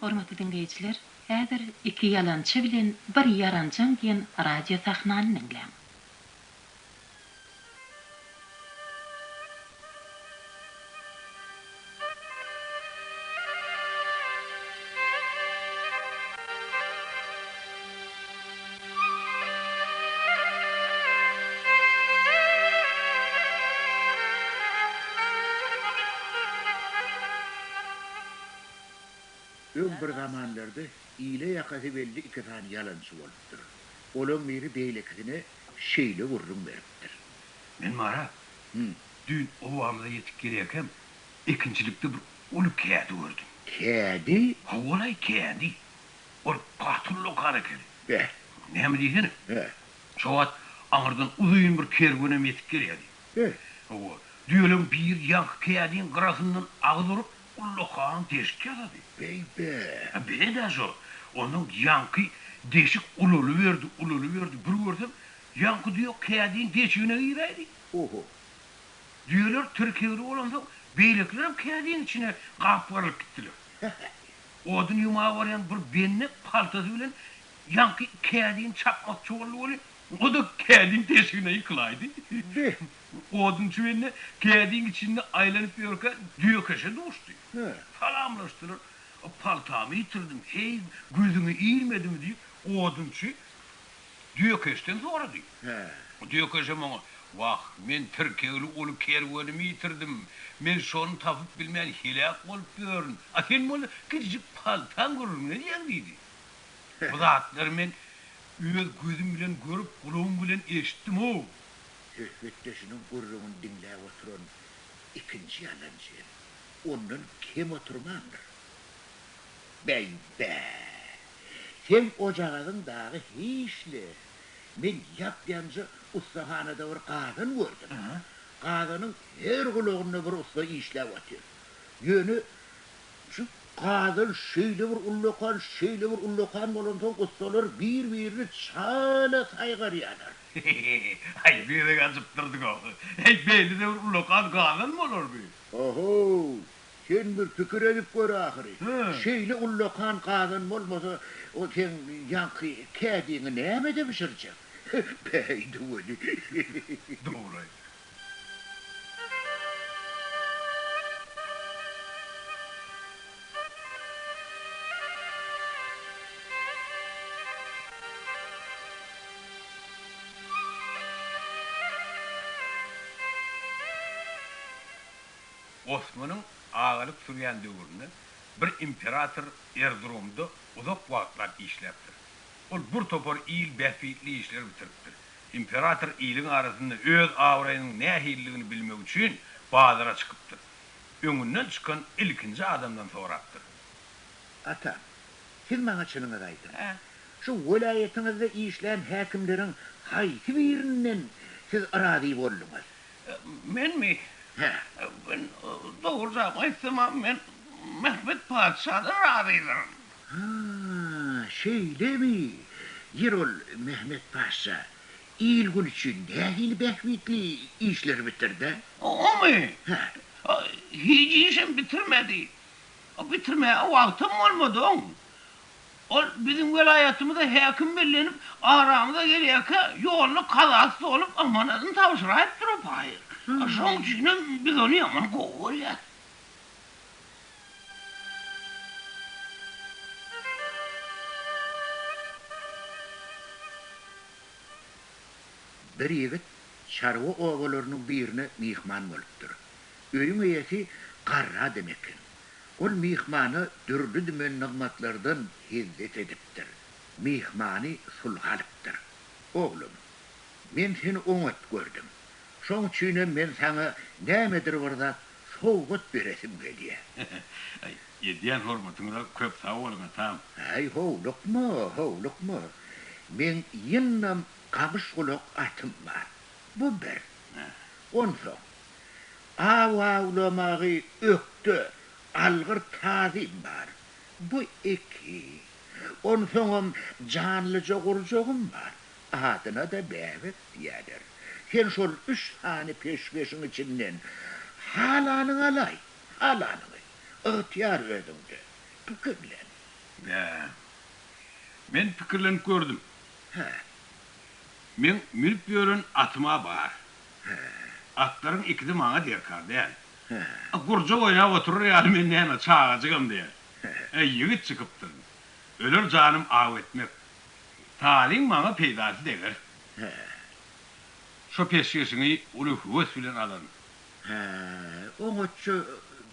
Hormatly diňleýjiler, häzir Iki ýalançy bilen bir ýaranjaň diýen radio sahnany diňläň. Öň bir zamanlarda ile ýakasy belli iki sany ýalançy bolupdyr. Olaň biri beýlekisine şeýle gürrüň beripdir. Men bara, düýn obamyza ýetip gelýärkäm, ekinçilikde bir uly kädi gördüm. Kädi? Hawa-laý, kädi. Ol gaty ullakan ekeni. Beh. Näme diýsene? Hä. Şo wagt aňyrdan uzyn bir kerwenem ýetip gelýärdi. Beh. Hawa, düýeleň biri ýaňky kädiň gyrasyndan agyz urup, ullakan deşik ýasady. Beý-be! Hä, beý-dä şo. Onsoň ýaňky deşik ulalyberdi, ulalyberdi. Bir görsem, ýaňky düýe kädiň deşigine giräýdi. Oho. Düýeler tirkegli bolansoň, beýlekilerem kädiň içine gapgarylyp gitdiler. Odun ýumaga barýan bir bende paltasy bilen ýaňky kädini çapmakçy boldy welin, o-da kädiň deşigine ýykylaýdy. Beh! Odunçy bende kädiň içinde aýlanyp ýörkä düýekeşe duşdy. Salamlaşdylar. Paltamy ýitirdim, heý, gözüňe ilmedimi diýip, odunçy Düýekeşden sorady. Düýekeşem oňa, Wah, men tirkegli uly kerwenimi ýitirdim. Men şony tapyp bilmän heläk bolup ýörün. A sen bolsa kiçijik paltaň gürrüňini edýäň diýdi. Bu zatlary men öz gözüm bilen görüp, gulagym bilen eşitdim-ow. Söhbetdeşiniň gürrüňini diňläp oturan ikinji ýalançy hem ondan kem oturmandyr. Bäý-bä! Seň ojagazyň dagy hiç-le. Men ýap-ýaňja ussahanada bir gazan gördüm. Gazanyň her gulagynda bir ussa işläp otyr. Ýöne şu gazan şeýle bir ullakan, şeýle bir ullakan bolansoň ussalar bir-birini çala saýgarýarlar. Aý, bu gezek ajypdyrdyň-ow. Heý, beýle-de bir ullakan gazan bolarmy? Ho-how! Sen bir pikir edip gör ahyry. Şeýle ullakan gazan bolmasa, o seň ýaňky kädiňi nämede bişirjek? Beýdi weli. Dogry. Osmanyň agalyk sürýän döwründe bir imperator Erzurumda uzak wagtlap işläpdir. Ol bir topar il bähbitli işler bitiripdir. Imperator iliň arasynda öz abraýynyň nähililigini bilmek üçin bazara çykypdyr. Öňünden çykan ilkinji adamdan sorapdyr. Atam, siz maňa çynyňyzy aýdyň. Şu welaýatyňyzda işlän häkimleriň haýsy birinden siz razy bolduňyz? Menmi? Hä. Men dogrujagymy aýtsam-a, men Mehmet patyşadan razydyryn. Hä, şeýlemi? Ýeri ol Mehmet patyşa il-gün üçin nähili bähbitli işleri bitird-ä? Omy? Hä. Hiç işem bitirmedi. Bitirmäge wagtam bolmady oň. Ol biziň welaýatymyza häkim bellenip, aramyza gelýärkä, ýolda kazasy bolup, amanadyny tabşyraýypdyr-ow pahyr. Şoň üçinem biz ony ýaman gowy görýäs. Bir ýigit çarwa obalarynyň birine myhman bolupdyr. Öýüň eýesi garry adam eken. Ol myhmana dürli-dümen nygmatlardan hezzet edipdir. Myhmany sulhy alypdyr. Oglum, men seni oňat gördüm. Şoň üçinem men saňa nämedir bir zat sowgat beresim gelýär. Aý, edýän hormatyňyza köp sag boluň, atam. Äý, howlukma, howlukma. Meň ýyndam gamyş gulak atym bar. Bu bir. Onsoň, Aw awlamagy ökde algyr tazym bar. Bu iki. Onsoňam janlyja gurjagym bar. Adyna-da Bäbek diýerler. Sen şol üç sany peşgeşiň içinden halanyňy alaý, halanyňy. Ygtyýar özüňde. Pikirlen. Bä. Men pikirlenip gördüm. Hä. Meň münüp ýören atym-a bar. Hä. Atlaryň ikisi maňa derkar däl. Hä. Gurjak oýnap oturar ýaly men näme, çagajygam däl. Hä. Ýigit çykypdyryn. Öler janym aw etmek. Tazyň maňa peýdasy deger. Hä. Şo peşgeşiňi uly höwes bilen alaryn. Hä, oňatja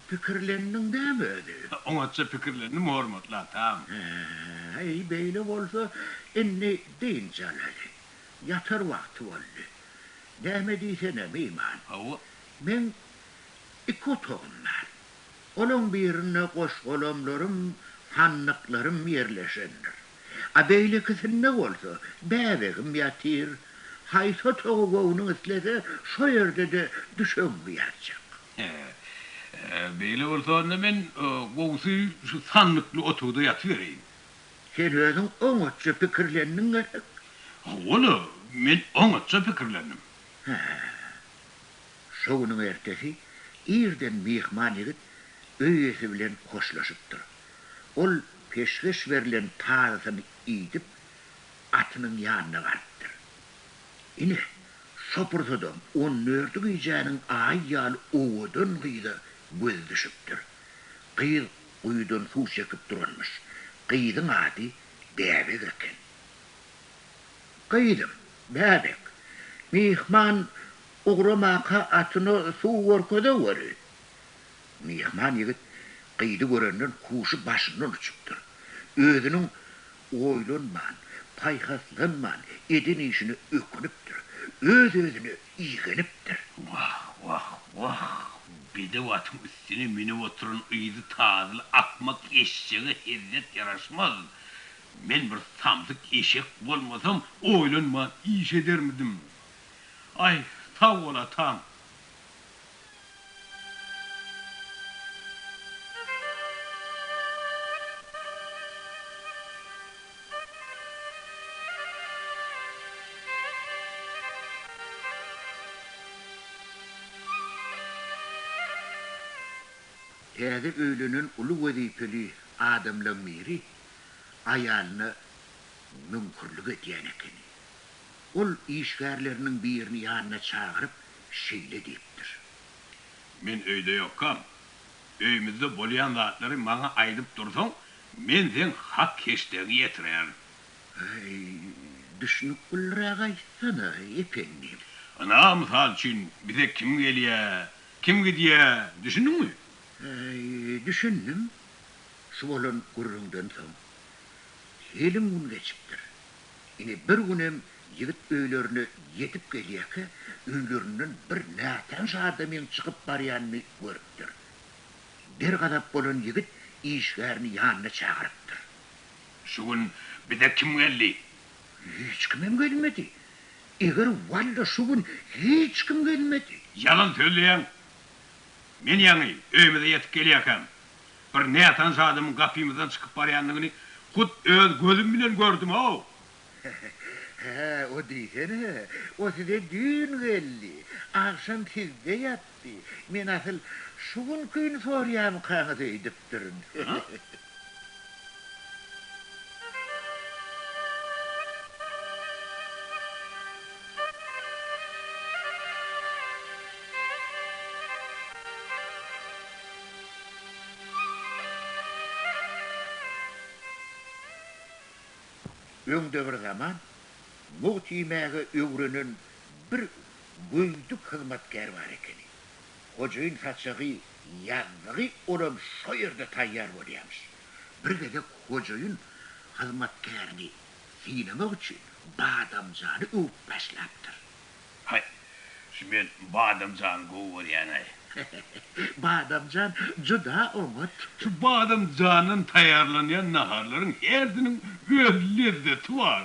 pikirlendiň dämi özi? Oňatja pikirlendim, hormatly atam. Hä, eý, beýle bolsa, indi dynç alaly. Ýatar wagty boldy. Näme diýsene, myhman. Hawa. Meň iki otagym bar. Olaň birinde goş-golamlarym, sandyklarym ýerleşendir. A beýlekisinde bolsa bäbegim ýatyr. Haýsy otagy göwnüň islese, şo ýerde-de düşegiňi ýazjak. Hä, beýle bolsa onda men gowusy şu sandykly otagda ýatybereýin. Sen özüň oňatja pikirlendiň gerek? Hawa-la, men oňatja pikirlendim. Hä. Şo günüň ertesi irden myhman ýigit öý eýesi bilen hoşlaşypdyr. Ol peşgeş berlen tazysyny iýdip, atynyň ýanyna barypdyr. Ine, şo pursadam on dördi gijäniň aý ýaly owadan gyza gözi düşüpdir. Gyz guýudan suw çekip duranmyş. Gyzyň ady Bäbek eken. Gyzym, Bäbek, myhman ugramaka atyna suw görkezeweri. Myhman ýigit gyzy görenden huşy başyndan uçupdyr. Özüniň oýlanman, paýhaslanman eden işine ökünipdir. Öz-özüne igenipdir. Wah, wah, wah, bedew atyň üstüne münüp oturan yzy tazyly akmak eşşege hezzet ýaraşmaz. Men bir samsyk eşek bolmasam, oýlanman iş edermidim. Aý, sag bol, atam! Täze öýlenen uly wezipeli adamlaň biri aýalyna müňkürlik edýän ekeni. Ol işgärleriniň birini ýanyna çagyryp, şeýle diýipdir. Men öýde ýokkam, öýümizde bolýan zatlary maňa aýdyp dursaň, men seň hak-heşdegiňi ýetirerin. Äý, düşnükliräk aýtsana, ependim. Ynha, mysal üçin, bize kim gelýä, kim gidýä, düşündiňmi? Äý, düşündim. Şu bolan gürrüňden soň, telim gün geçipdir. Ine, bir günem ýigit öýlerine ýetip gelýärkä, öýlerinden bir nätanyş adamyň çykyp barýanyny görüpdir. Dergazap bolan ýigit işgärini ýanyna çagyrypdyr. Şu gün bize kim geldi? Hiç kimem gelmedi. Eger walla şu gün hiç kim gelmedi. Ýalan sözleýäň. Men ýaňy öýümize ýetip gelýärkäm, bir nätanyş adamyň gapymyzdan çykyp barýandygyny hut öz gözüm bilen gördüm-ow! Hä, o diýsene, o size düýn geldi, agşam sizde ýatdy. Men asyl şu günkini soraýamykaňyz öýdüpdirin. Öňde bir zaman mugt iýmäge öwrenen bir göýdük hyzmatkär bar ekeni. Hojaýyn saçagy ýazdygy olam şo ýerde taýýar bolýamyş. Bir gezek hojaýyn hyzmatkärini synamak üçin Badamjany öwüp başlapdyr. Haý, şu men Badamjany gowy görýän-aý. Badamjan juda oňat. Şu badamjandan taýýarlanýan naharlaryň hersiniň öz lezzeti bar.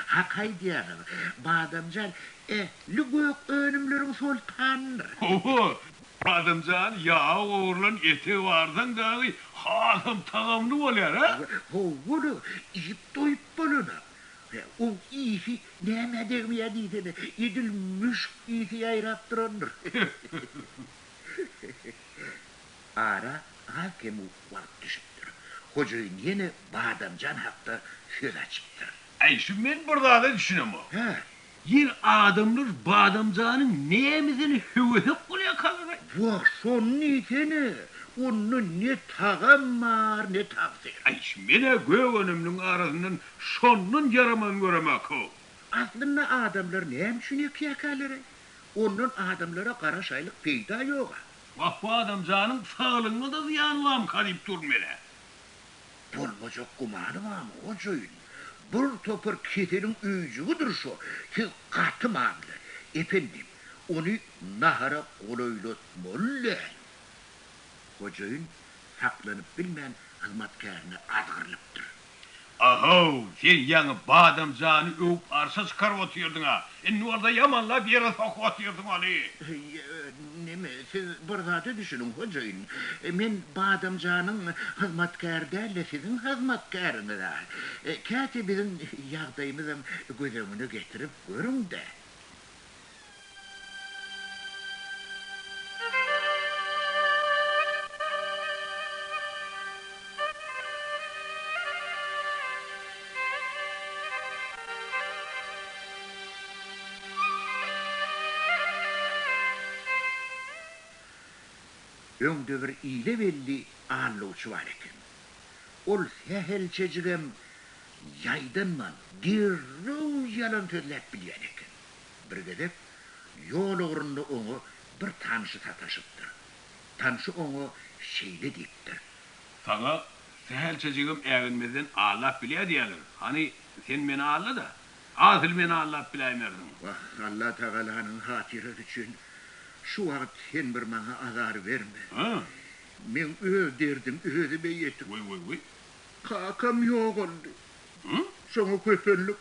Hak aýdýaňyz. Badamjan ähli gök önümleriň soltanydyr. Hawa, badamjan ýaga gowrulan ete barsaň dagy hasam tagamly bolýar, a? Hawa-da, iýip doýup bolanok. Oň ysy nämä degmeýär diýsene, edil müşk ysy ýaýrap durandyr. Ara az-kem wagt düşüpdir. Hojaýyn ýene Badamjan hakda söz açypdyr. Äý, şu men bir zada düşünemok. Hä. Ýeri adamlar Badamjanyň nämesine höwesek bolýarkalar-aý? Wah, şony diýsene! Onda ne tagam bar, ne tagsyr. Äý, şu men-ä gök önümliň arasyndan şondan ýaramazyn göremok-ow. Aslynda adamlar näme üçin ekýärkäler-aý? Ondan adamlara gara şaýlyk peýda ýog-a. Wah, Badamjanyň saglygyňa-da zyýany barmyka diýip durun men-ä. Bolmajak gümany barmy, hojaýyn? Bir topar keseliň öýjügidir şo. Siz gaty mamla, ependim. Ony nahara golaýlatmaly däl. Hojaýyn saklanyp bilmän hyzmatkärine azgyrylypdyr. Ahow, sen ýaňy Badamjany öwüp arşa çykaryp otyrdyň-a, indi bolsa ýamanlap ýere sokup otyrsyň ony. Neme, siz bir zada düşüniň, hojaýyn. Men Badamjanyň hyzmatkäri däl-de, siziň hyzmatkäriňiz-ä. Käte biziň ýagdaýymyzam göz öňüne getirip görüň-dä. Öňde bir ile belli allawçy bar eken. Ol sähelçejigem ýaýdanman, derrew ýalan sözläp bilýän eken. Bir gezek ýol ugrunda oňa bir tanşy sataşypdyr. Tanşy oňa şeýle diýipdir. Saňa sähelçejigem äginmezden aldap bilýär diýýärler. Hany, sen meni alda-da. Asyl meni aldap biläýmersiň. Wah, Allatagalanyň hatyrasy üçin şu wagt sen bir maňa azar berme. Hä? Meň öz derdim özüme ýetik. Weý-weý-weý. Kakam ýogaldy. Şoňa köpenlik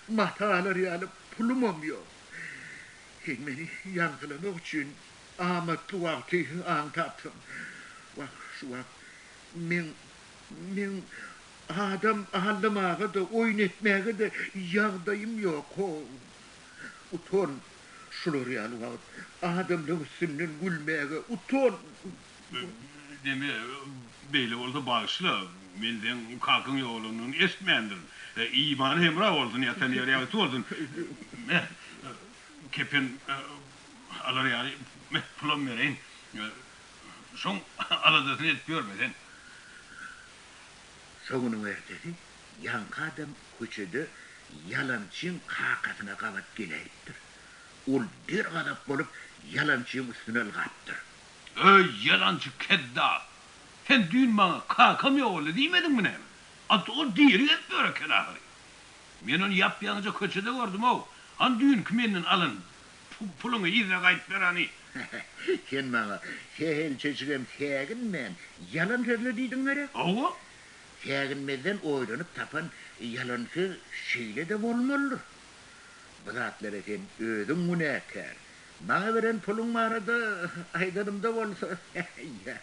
mata alar ýaly pulumam ýok. Sen meni ýaňsylamak üçin amatly wagty aňtapsyň. Wah, şu wagt meň, meň adam aldamaga-da, oýun etmäge-de ýagdaýym ýok-how. Utan, şular ýaly wagt adamlaň üstünden gülmäge utan! Neme, beýle bolsa bagyşla, men seň kakaň ýogalanyny eşitmändirin. Imany hemra bolsun, ýatan ýeri ýagty bolsun. Meh, kepen alar ýaly meh, pulam bereýin. Şoň aladasyny edip ýörme sen. Şo günüň ertesi ýaňky adam köçede ýalançyň kakasyna gabat geläýipdir. Ol dergazap bolup ýalançyň üstüne ylgapdyr. Öý, ýalançy kezzap! Sen düýn maňa kakam ýogaldy diýmediňmi näme? At ol diri gezip ýör eken ahyry. Men ony ýap-ýaňyja köçede gördüm-ow. Hany düýnki menden alan puluňy yzyna gaýdyp ber hany. Sen maňa sähelçejigem säginmän ýalan sözle diýdiň gerek? Hawa. Säginmezden oýlanyp tapan ýalan söz şeýle-de bolmalydyr. Bu zatlara sen özüň günäkär. Maňa beren puluň barada aýdanymda bolsa, ýa,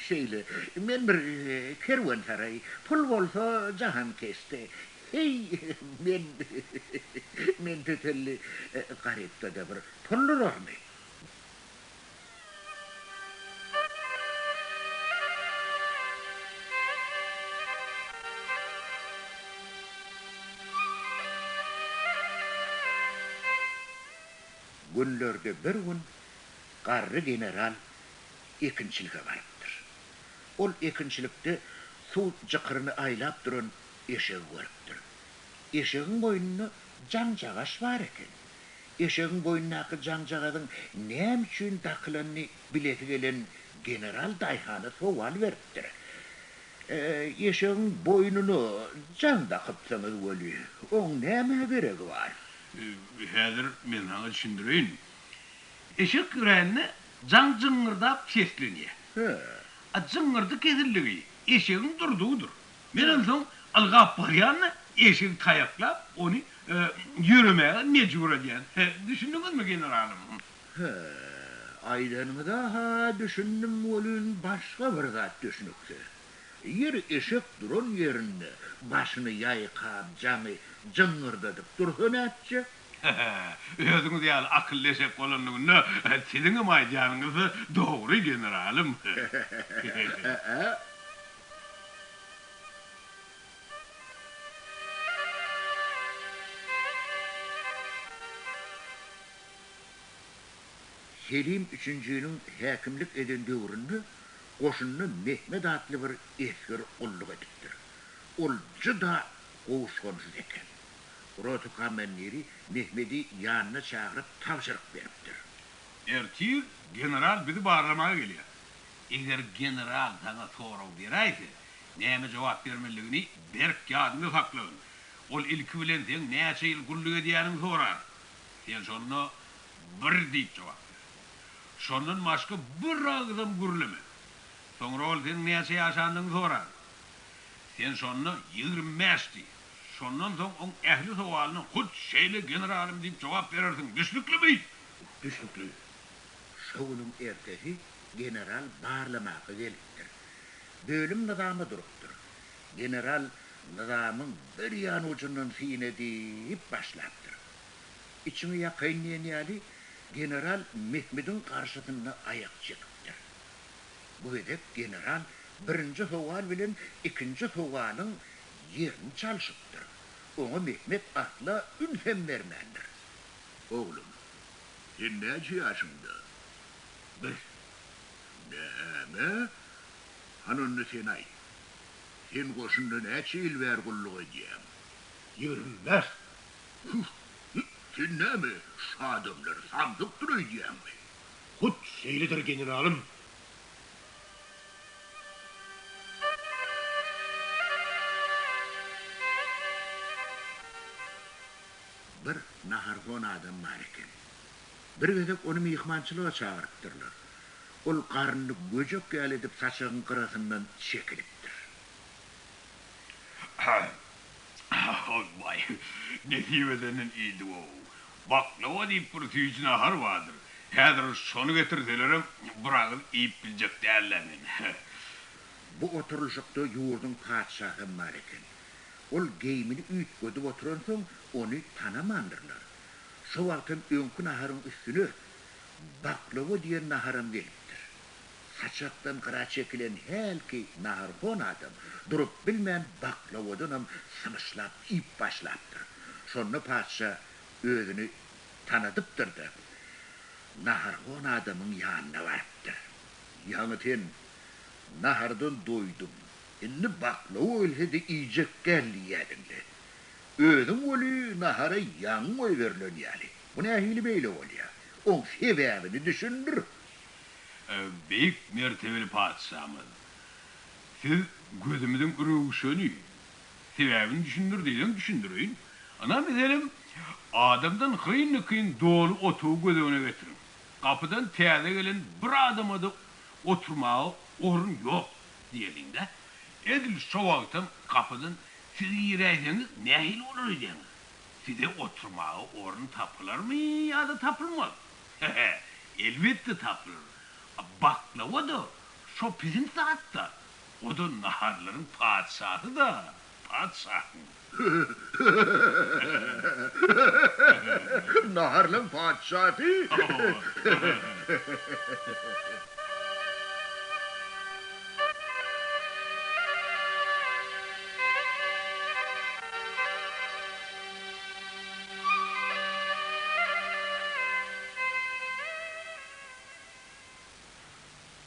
şeýle, men bir kerwensaraý, pul bolsa jahankeşde. Heý, men, men tetelli garypda-da bir pul durarmy? Günlerde bir gün garry general ekinçilige barypdyr. Ol ekinçilikde suw jykyryny aýlap duran eşegi görüpdir. Eşegiň boýnunda jaňjagaş bar eken. Eşegiň boýnundaky jaňjagazyň näme üçin dakylanyny bilesi gelen general daýhana sowal beripdir. Eşegiň boýnuna jaň dakypsyňyz weli, oň nämä geregi bar? Häzir men saňa düşündireýin. Eşek ýörände jaň jyňňyrdap seslenýär. Hä. A jyňňyrdy kesilligi eşegiň durdugydyr. Men onsoň ylgap barýan-da, eşegi taýaklap, ony ýöremäge mejbur edýän. Düşündiňizmi, generalym? Hä, aýdanyňyza-ha düşündim welin, başga bir zat düşnüksiz. Ýeri eşek duran ýerinde başyny ýaýkap, jaňy jyňňyrdadyp dursa nätjek? Hä-hä, özüňiz ýaly akylly eşek bolanlygynda siziňem aýdýanyňyz dogry, generalym. Hä-hä-hä. Selim üçünjiniň häkimlik eden döwründe goşunda Mehmet atly bir esger gulluk edipdir. Ol juda gowuşgynsyz eken. Rota komandiri Mehmedi ýanyna çagyryp tabşyryk beripdir. Ertir general bizi barlamaga gelýär. Eger general saňa sorag beräýse, näme jogap bermelidigini berk ýadyňda saklagyn. Ol ilki bilen seň näçe ýyl gulluk edýäniňi sorar. Sen şonda bir diýip jogap ber. Şondan başga bir agyzam gürleme. Soňra ol seniň näçe ýaşandygyňy sorar. Sen şonda 25 diý. Şondan soň oň ähli sowalyna hut şeýle generalym diýip jogap berersiň. Düşnüklimi? Düşnükli. Şo günüň ertesi general barlamaga gelipdir. Bölüm nyzama durupdyr. General nyzamyň bir ýan ujundan syn edip başlapdyr. Içiňi ýakaýyn diýen ýaly, general Mehmediň garşysynda aýak çekipdir. Bu gezek general birinji sowal bilen ikinji sowalyň ýerini çalşypdyr. Oňa Mehmet asla ünsem bermändir. Oglum, sen näçe ýaşyňda? Bir. Näme? Hany onda sen aýt. Sen goşunda näçe ýyl bäri gulluk edýäň? 25. Hüh! Sen näme, şu adamlar samsykdyr öýdýäňmi? Hut şeýledir, generalym. Bir naharhon adam bar eken. Bir gezek ony myhmançylyga çagyrypdyrlar. Ol garnyny göjek ýaly edip saçagyň gyrasyndan çekilipdir. Waý, nesip edenden iýdik-ow. Baklawa diýip bir süýji nahar bardyr. Häzir şony getirselerim bir agyz iýip biljek däl-dä men. Bu oturylyşykda ýurduň patyşasam bar eken. Ol geýmini üýtgedip oturansoň, ony tanamandyrlar. Şo wagtam öňki naharyň üstüne baklawa diýen naharam gelipdir. Saçakdan gyra çekilen hälki naharhon adam durup bilmän baklawadanam symyşlap iýip başlapdyr. Şonda patyşa özüni tanadypdyr-da, naharhon adamyň ýanyna barypdyr. Ýaňy sen nahardan doýdum, indi baklawa gelse-de iýjek däl diýýädiň-le. Özüň weli nahara ýaňy goýberilen ýaly. Bu nähili beýle bolýar? Oň sebäbini düşündir. Beýik mertebeli patyşamyz, siz gözümiziň röwşeni. Sebäbini düşündir diýseň düşündireýin. Ynha, meselem, adamdan hyryn-dykyn doly otagy göz öňüne getiriň. Gapydan täze gelen bir adama-da oturmaga orun ýok diýeliň-dä. Edil şo wagtam gapydan siz giräýseňiz nähili bolar öýdýäňiz? Size oturmaga orun tapylarmy ýa-da tapylmaz? He-he, elbetde tapylar. A baklawa-da şo pisint zat-da. O-da naharlaryň patyşasy-da, patyşahyň. Naharlaň patyşasy?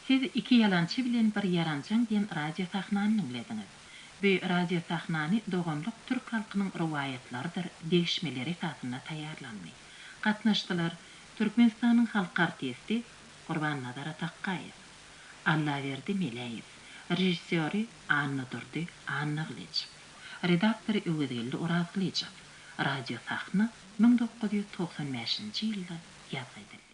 Siz Iki ýalançy bilen bir ýaranjaň diýen radio sahnany diňlediňiz. Bu radio sahnany doganlyk türk halkynyň rowaýatlarydyr degişmeleri esasynda taýýarlandy. Gatnaşdylar, Türkmenistanyň halk artisti Gurbannazar Atakgaýew, Allaberdi Meläýew, režissýory Annadurdy Annagylyjow, redaktory Öwezgeldi Orazgylyjow. Radiosahna 1995-nji ýylda ýazgy edildi.